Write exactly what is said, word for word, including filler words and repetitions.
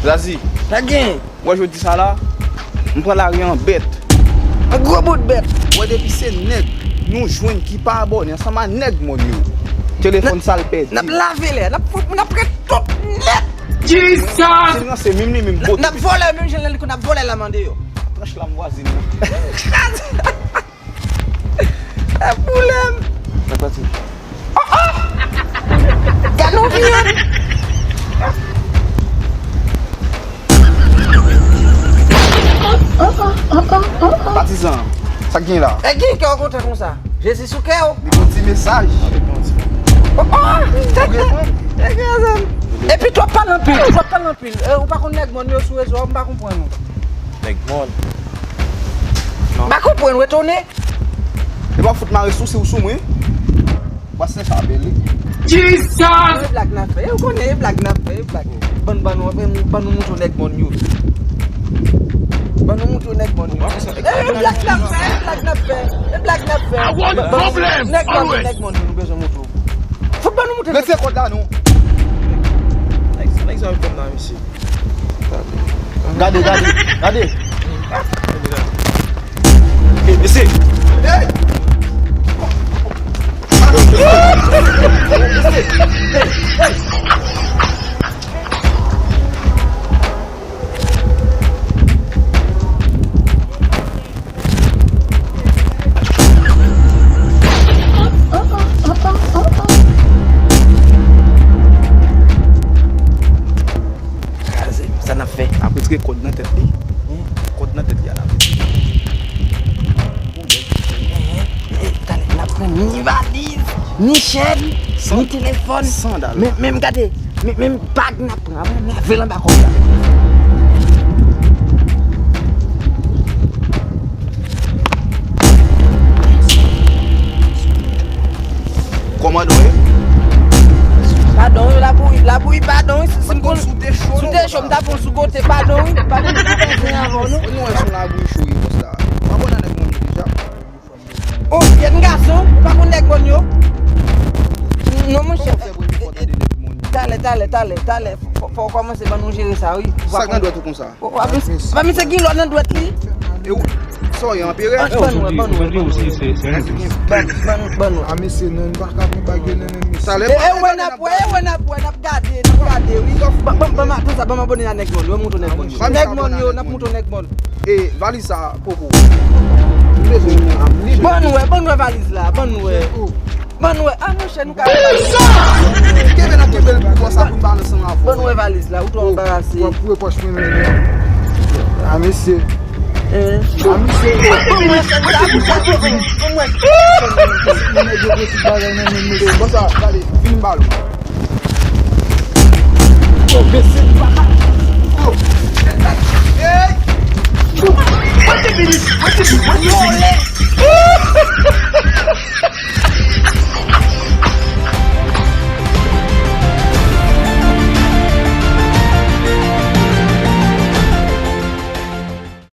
Zazi. Sa gen? Wè jodi sa la, m pran lari an bèt. An gwo bout bèt. Wè depi se nèg nou jwenn ki pa abòne ansanm a nèg mòn yo, telefòn sa l pèdi. N ap lave lè, n ap fout, n ap ret tout nèt. Kisa? Se nan se menm li menm bote. N ap vòlè menm jan lè n ap vòlè lam andeyò. Tranch lam vwazin nan. Kraze. E boule m. Sa k pase? Oh, oh! Gade yon viyòn. Patizan, sa k gen la? E gen kè w kontan konsa. Jezi sou kè w. Li gon ti mesaj. Oh, oh! Ou gen fanm? E gen zòn. Epi twòp pale anpil, twòp pale anpil. E, ou pa konn nèg mòn yo sou rezo a, m pa konprann ou. Nèg mòn. M pa konprann, w etone? E pa fout mare sousi w sou mwen. Pase sa bèl li. Jesus! E blag n ap fè. E ou konnen e blag n ap fè, e blag. Ban, ban nou, ban nou moutre nèg mòn yo. Ban nou moutre nèg mòn yo. E blag n ap fè, e blag n ap fè, e blag n ap fè. I want problem. Nèg mòn, nèg mòn yo nou bezwen moutre. Fout ban nou moutre. Lese kòd la non. Nèg, nèg sa yo kòm nan mesye. Gade, gade, gade. Hey, mesye. Hey! Kraze, sa n ap fè? Ap retire kòd nan tèt li. Kòd nan tèt li a la. Talè n ap pran ni valiz, ni chèn, ni telefòn. San dola. Men, men gade, men, men bag n ap pran, apre n lave l anba kòb la. Kòman nou ye? Padon wi, labouyi, labouyi, padon wi. Si, si m konn, si w te cho, m ta pran w sou kote, padon wi, padon wi, m pa bezwen avè w non. Nou wè son labouyi cho wi, bòs la. Pa konn nèg mòn yo deja. Oh, jèn gason, ou pa konn nèg mòn yo? Non, monchè. Talè, talè, talè, talè. Fò, fò w kòmanse ban nou jere sa, wi. Sa k nan dwèt ou konsa? Oh, pa misye gen lò nan dwèt li. E ou? Sa w ye, anperè? Ban nou, ban nou. Ban, ban, ban nou. A mesye, non, nou pa ka pran bag yo nan men mesye. Talè. E, e, wè n ap wè, e, wè n ap wè, n ap gade, n ap gade, wi. Ban, ban, ban, ban, sa, ban m abòne a nèg mòn yo, mouton nèg mòn yo. Nèg mòn yo, n ap mouton nèg mòn. E valiz sa, popo. M bezwen li. Ban nou wè, ban nou wè valiz la, ban nou wè. Ban nou wè, a monchè, nou ka. Kenbe nan kenbe l pou konsa pou m pale ansanm avè w. Ban nou wè valiz la, ou twò anbarase. W ap foure pòch mwen nan men. A mesye. A mesye. Ban mwen, ban mwen. Mesye, nèg yo gen tout bagay nan men mesye. Bon sa, gade, vin m ba l. Yo, mesye, nou pa ka